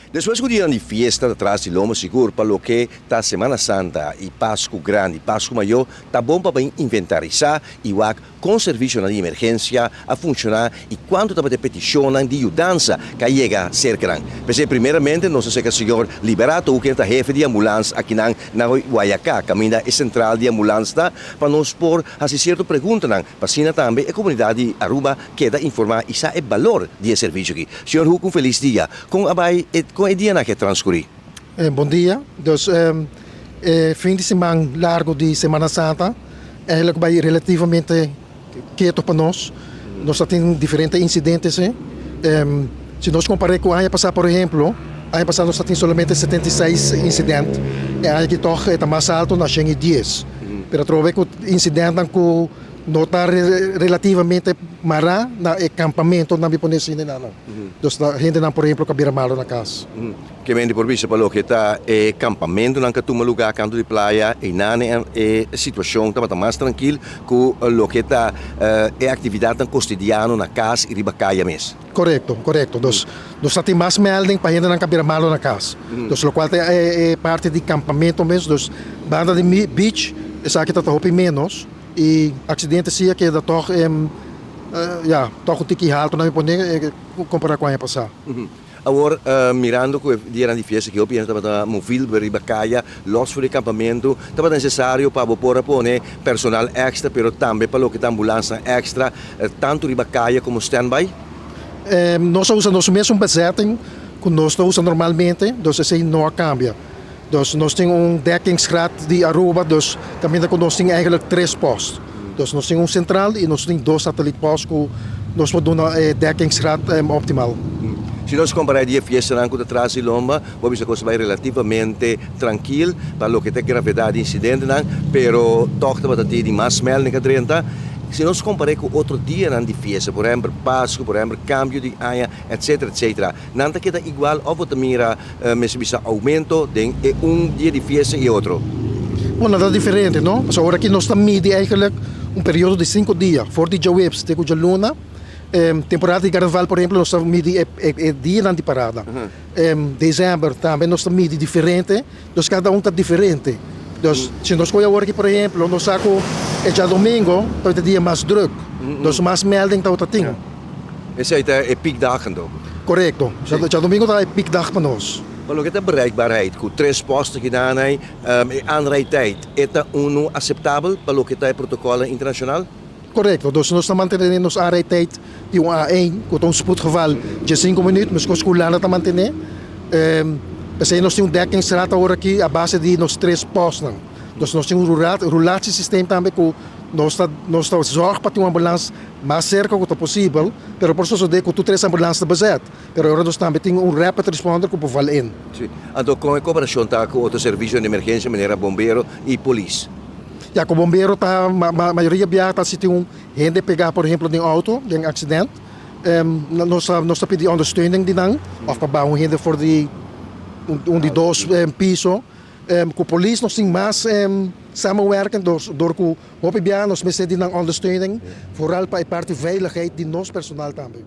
Despues ku dianan di fiesta ta tras di lomba sigur pa loke ta Semana Santa i Pasku Grandi, Pasku Mayó, ta bon pa bin inventarisá i wak kon servisionan di emergensia a funshoná i kuantu tabata e petishonnan di yudansa ku a yega serka nan. P'esei primeramente nos a seka señor Liberato Huken ta hefe di ambulans akinan na Guayaká kaminda e sentral di ambulans ta pa nos por hasi sierto preguntanan pa asina tambe e komunidat di Aruba keda informá i sa e balor di e servisio aki. Señor Hoek un felis dia. Kon a bai e kon e dianan ke transkurí? Bon dia. Dus e fin di siman largo di Semana Santa eigenlijk bai relativamente keto pa nos. Nos a tin diferente incidente si. Si nos kompar'é ku aña pasá por ehemplo, aña pasá nos a tin solamente 76 incident. E aña aki tòg e ta mas alto na 110. Pero atrobe ku incidentnan ku no ta relativamente mará na e kampamentonan mi pone asina nan. Dus ta hendenan por ehemplo ku a bira malo na kas. Ke mente por bisa pa loke ta e kampamentonan ku a tuma lugá kantu di playa, einan e situashon tabata mas trankil ku loke ta e aktividatnan kostidiano na kas i riba kaya mes. Korekto, korekto. Dus nos ta tin mas melding pa hendenan ku a bira malo na kas. Dus lokual ta e parti di kampamento mes, dus banda di beach esaki ta hopi ménos. I aksidente si a keda tòg ya, tòg un tiki haltu nan mi pone kompará ku aña pasá. Awor, mirando ku e dianan di fiesta aki hopi hende tabata movil riba kaya, lòs for di e kampamentu, tabata nesesario pa bo por a pone personal èkstra, pero tambe pa loke ta ambulansnan èkstra, tantu riba kaya komo standby? Nos a usa nos mesun bezetting ku nos ta usa normalmente, dus esei no a kambia. Dus nos tin un dekkingsgraad di Aruba, dus kaminda ku nos tin eigenlijk tres post. Dus nos tin un sentral i nos tin dos satellietpost ku nos por duna e dekkingsgraad optimal. Si nos kompará e dia fiestanan ku ta tras di lomba, bo bisa kos ta bai relativamente trankil pa loke ta e gravedat di insidentenan, pero tòg tabata tin di mas mèlding a drenta. Si nos kompar'é ku otro dianan di fiesta, por ehèmpel Pasku, por ehèmpel kambio di aña, etsetera, etsetera, nan ta keda igual òf bo ta mira Mester bisa aumento den e un dia di fiesta y e otro? Bueno, ta diferente, no? Pasobra ora aki nos ta midi eigenlijk un periodo di sinku dia, for di djaweps te ku djaluna. Temporada di karnaval, por ehemplo, nos ta midi e dianan di parada. Desember tambe nos ta midi diferente, dus kada un ta diferente. Dus si nos kohe awor aki, por ehemplo, nos sa ku e djadomingo ta e dia mas druk, dus mas melding tabata tin. Esei ta e piekdagen toch? Korekto. Djadomingo ta e piekdag pa nos. Pa loke ta bereikbaarheid ku tres posten kinan ei, e aanrijdtijd e ta unu aseptabel pa loke ta e protokolnan internashonal? Korekto. Dus nos ta mantené nos aanrijdtijd di un a ein, ku ta un spoedgeval diesinku minuut, meskos ku Hulanda ta mantené. P'esei nos tin un dekkingsraad awor aki a base di nos tres postnan. Dus nos tin un roulatiesysteem tambe ku nos ta nos ta zorg pa tin un ambulans Mas serka ku ta posibel, pero por sosodé ku tur tres ambulans ta bezet. Pero ora nos tambe tin un rapid responder ku por val in. Sí. Anto kon e koperashon ta ku otro servisionan di emergensia manera bombero i polis? Ya, ku bombero ta mayoria biaha ta si tin un hende pegá por ehemplo den outo, den aksident, nos ta nos ta pidi ondersteuning di nan òf pa baha un hende for di un di dos piso. Ku polis nos tin mas samenwerking dor ku Hopi biaha nos mester di nan ondersteuning, vooral pa e parti veiligheid di nos personal tambe.